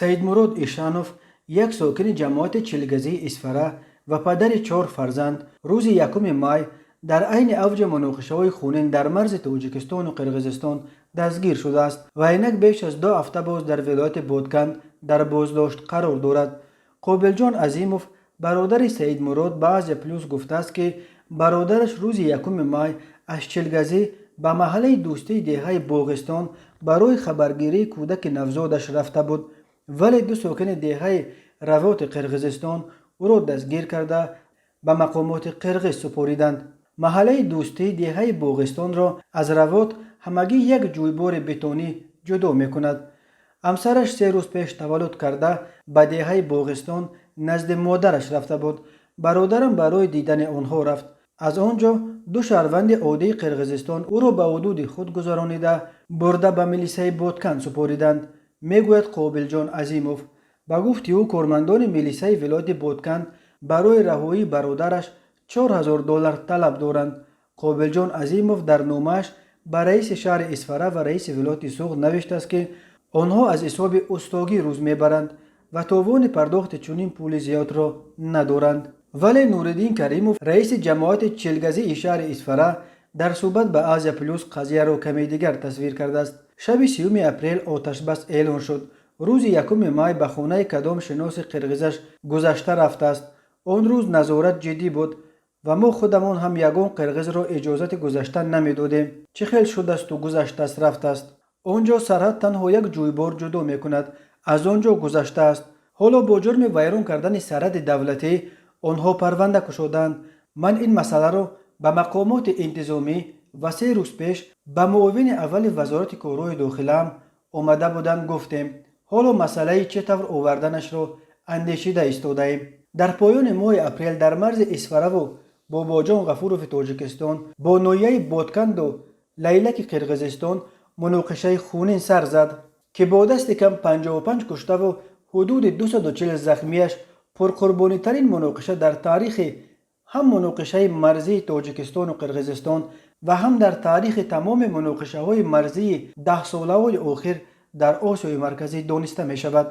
Саидмурод Ишанов, як сокини ҷамоати Чилгазии Исфара ва падари чор фарзанд, рӯзи 1 май дар айни авҷи муноқишаҳои хунин дар марзи Тоҷикистону Қирғизистон дастгир шудааст ва инак беш аз 2 ҳафта боз дар вилояти Боткан дар боздошт қарор дорад. Қобилҷон Азимов, бародари Саидмурод, ба Азия Плюс гуфтааст, ки бародараш рӯзи 1 май аз Чилгазӣ ба маҳаллаи Дӯстии деҳаи Боғистон барои хабаргирии кӯдаки навзодаш рафта буд, вале ду сокини деҳаи Равоти Қирғизистон ӯро дастгир карда, ба мақомоти қирғиз супориданд. Маҳаллаи Дӯстӣ деҳаи Боғистонро аз Равот ҳамагӣ як ҷӯйбори бетонӣ ҷудо мекунад. Ҳамсараш 3 рӯз пеш таваллуд карда, ба деҳаи Боғистон назди модараш рафта буд. Бародарам барои дидани онҳо рафт. Аз он ҷо ду шаҳрванди оддии Қирғизистон ӯро ба ҳудуди худ гузаронида, бурда ба милисаи Боткан супориданд, мегӯяд Қобилҷон Азимов. Ба гуфти ӯ, кормандони милисаи вилояти Боткан барои раҳоии бародараш 4000 доллар талаб доранд. Қобилҷон Азимов дар номааш ба раиси шаҳри Исфара ва раиси вилояти Суғд навиштааст, ки онҳо аз ҳисоби устогӣ рӯз мебаранд ва товони пардохти чунин пули зиёдро надоранд. Вале Нуриддин Каримов, раиси ҷамоати Чилгазии шаҳри Исфара, дар суҳбат ба Азия Плюс қазияро каме дигар тасвир кардааст. Шаби 30 апрел оташбас эълон шуд. Рӯзи 1 май ба хонаи кадом шиноси қирғизаш гузашта рафтааст. Он рӯз назорат ҷиддӣ буд ва мо худамон ҳам ягон қирғизро иҷозати гузаштан намедодем. Чӣ хел шудасту гузаштааст, рафтааст? Он ҷо сарҳад танҳо як ҷӯйбор ҷудо мекунад, аз он ҷо гузаштааст. Ҳоло бо ҷурми вайрон кардани сарҳади давлатӣ онҳо парванда кушоданд. Ман ин масъаларо ба мақомоти интизомӣ ва 3 рӯз пеш ба муовини аввали Вазорати корҳои дохилаам омада буданд, гуфтем. Ҳоло масъалаи чӣ тавр оварданашро андешида истодаем. Дар поёни моҳи апрел дар марзи Исфараву Бобоҷон Ғафурови Тоҷикистон бо ноҳияи Ботканду Лайлаки Қирғизистон муноқишаи хунин сар зад, ки бо дасти кам 55 куштаву ҳудуди 240 захмияш пурқурбонитарин муноқиша дар таърихи ҳам муноқишаи марзии Тоҷикистону Қирғизистон ва ҳам дар таърихи тамоми муноқишаҳои марзии даҳсолаҳои охир дар Осиёи Марказӣ дониста мешавад.